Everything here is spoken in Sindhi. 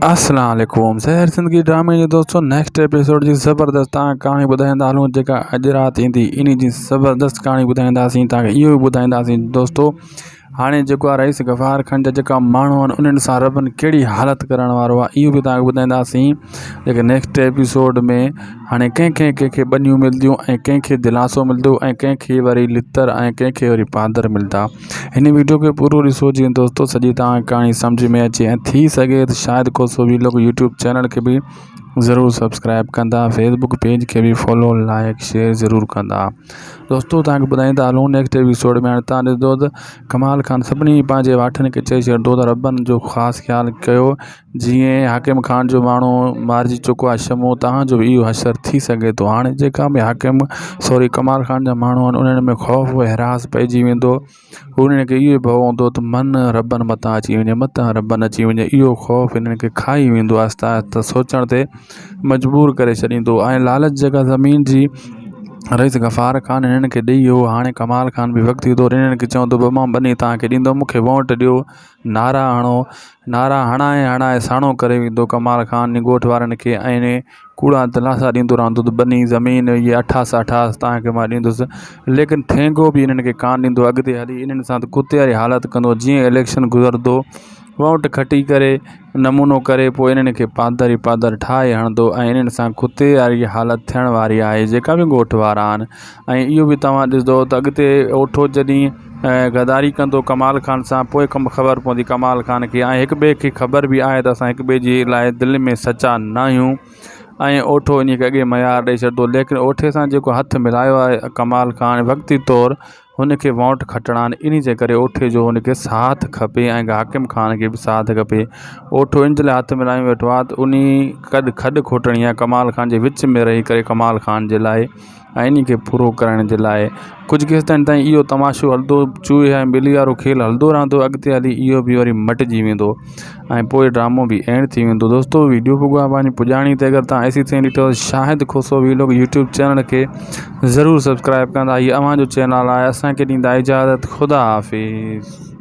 اسلام عليڪم زهر زندگي ڊرامي جي دوستو نيڪسٽ ايپيسوڊ جي زبردست تان ڪهاڻي ٻڌائيندا هلون جيڪا اڄ رات ايندي انهي جي زبردست ڪهاڻي ٻڌائينداسين تان کي اهو به ٻڌائينداسين دوستو هاڻي جيڪو آهي رئيس غفار خان جا جيڪا ماڻهو آهن انهن سان ربن ڪهڙي حالت ڪرڻ وارو آهي اهو به تان کي ٻڌائينداسين جيڪي نيڪسٽ ايپيسوڊ ۾ هاڻي ڪنهن ڪنهن ڪنهن کي ٻنيون ملنديون ۽ ڪنهن کي دلاسو ملندو ۽ ڪنهن کي وري لتر ۽ ڪنهن کي وري پادر ملندا هن ويڊيو کي پورو ڏسو جيئن دوستو سڄي توهان کي ڪهاڻي سمجهه ۾ اچي ۽ ٿي سگهي ته Shahid Khoso vlog YouTube channel کي به ضرور سبسڪرائب ڪندا فيسبوڪ پيج کي به فالو لائڪ شيئر ضرور ڪندا دوستو توهان کي ٻڌائيندا هلون نيڪسٽ ايپيسوڊ ۾ هاڻي توهان ڏسندو ته ڪمال خان سڀني پنهنجي واٺن کي چئي ڇڏندو ته ربن جو خاص خيال ڪيو جيئن حاڪم خان جو ماڻهو مارجي چڪو آهي شمو توهان جو به اهو حشر ٿي سگهي ٿو هاڻي جيڪا به حاڪم سوري ڪمال خان جا ماڻهو آهن انهن ۾ خوف و هراس پئجي ويندو انهن کي اهو ڀؤ هوندو ته من ربن متان اچي وڃي متان ربن اچي وڃي اهو خوف انهن کي کائي ويندو آهستي آهستي سوچڻ تي مجبور ڪري ڇڏيندو ۽ لالچ جيڪا زمين جي رئيس غفار خان انهن کي ڏئي ويو هاڻي ڪمال خان به وقتي طور انهن کي چوندو ته مان ٻني توهان کي ڏيندم مون کي ووٽ ڏيو نعرا هڻو، نعرا هڻائي هڻائي ساڻو ڪري ويندو ڪمال خان ڳوٺ وارن کي ۽ ڪوڙا دلاسا ڏيندو رهندو ته ٻني زمين هي اٺاس اٺاس توهان کي مان ڏيندس ليڪن ٺينگو به انهن کي ڪانه ڏيندو اڳتي هلي انهن سان ته ڪتي واري حالت ڪندو جيئن اليڪشن گذرندو ووٽ کٽي ڪري نمونو ڪري پوء انهن کي پادر ئي پادر ٺاهي هڻندو ۽ انهن سان ڪتي واري حالت ٿيڻ واري آهي جيڪا به ڳوٺ وارا آهن ۽ اهو به توهان ڏسندو ته اڳتي اوٺو جڏهن غداري ڪندو ڪمال خان سان پوء ڪم خبر پوندي ڪمال خان کي ۽ هڪ ٻئي کي خبر به آهي ته اسان هڪ ٻئي جي لاء دل ۾ سچا نه آهيون ۽ اوٺو انهي کي اڳي ميار ڏئي ڇڏندو ليڪن اوٺي سان جيڪو هٿ ملايو آهي ڪمال خان وقتي طور هن کي وونٽ کٽڻا آهن انهي جي ڪري اوٺي جو هن کي ساٿ کپي ۽ حاڪم خان کي به ساٿ کپي اوٺو ان جي لاء هٿ ملايون ويٺو آهي ته انهي کڏ کڏ کوٽڻي آهي ڪمال خان جي وچ ۾ رهي ڪري ڪمال خان جي لاء ۽ انهي کي پورو ڪرڻ جي لاء ڪجهه قسطن تائين اهو تماشو هلندو چوهي ۽ ٻلي وارو کيل هلندو رهندو اڳتي هلي اهو به وري مٽجي ويندو ۽ پوء ڊرامو به اينڊ ٿي ويندو دوستو ويڊيو پڳو آهي پنهنجي پڄاڻي تي اگر تان ايسي تائين ڏٺو Shahid Khoso vlog YouTube channel کي ضرور سبسڪرائب ڪندا هي اوهان جو چينل آهي اسان کي ڏيندا اجازت خدا حافظ.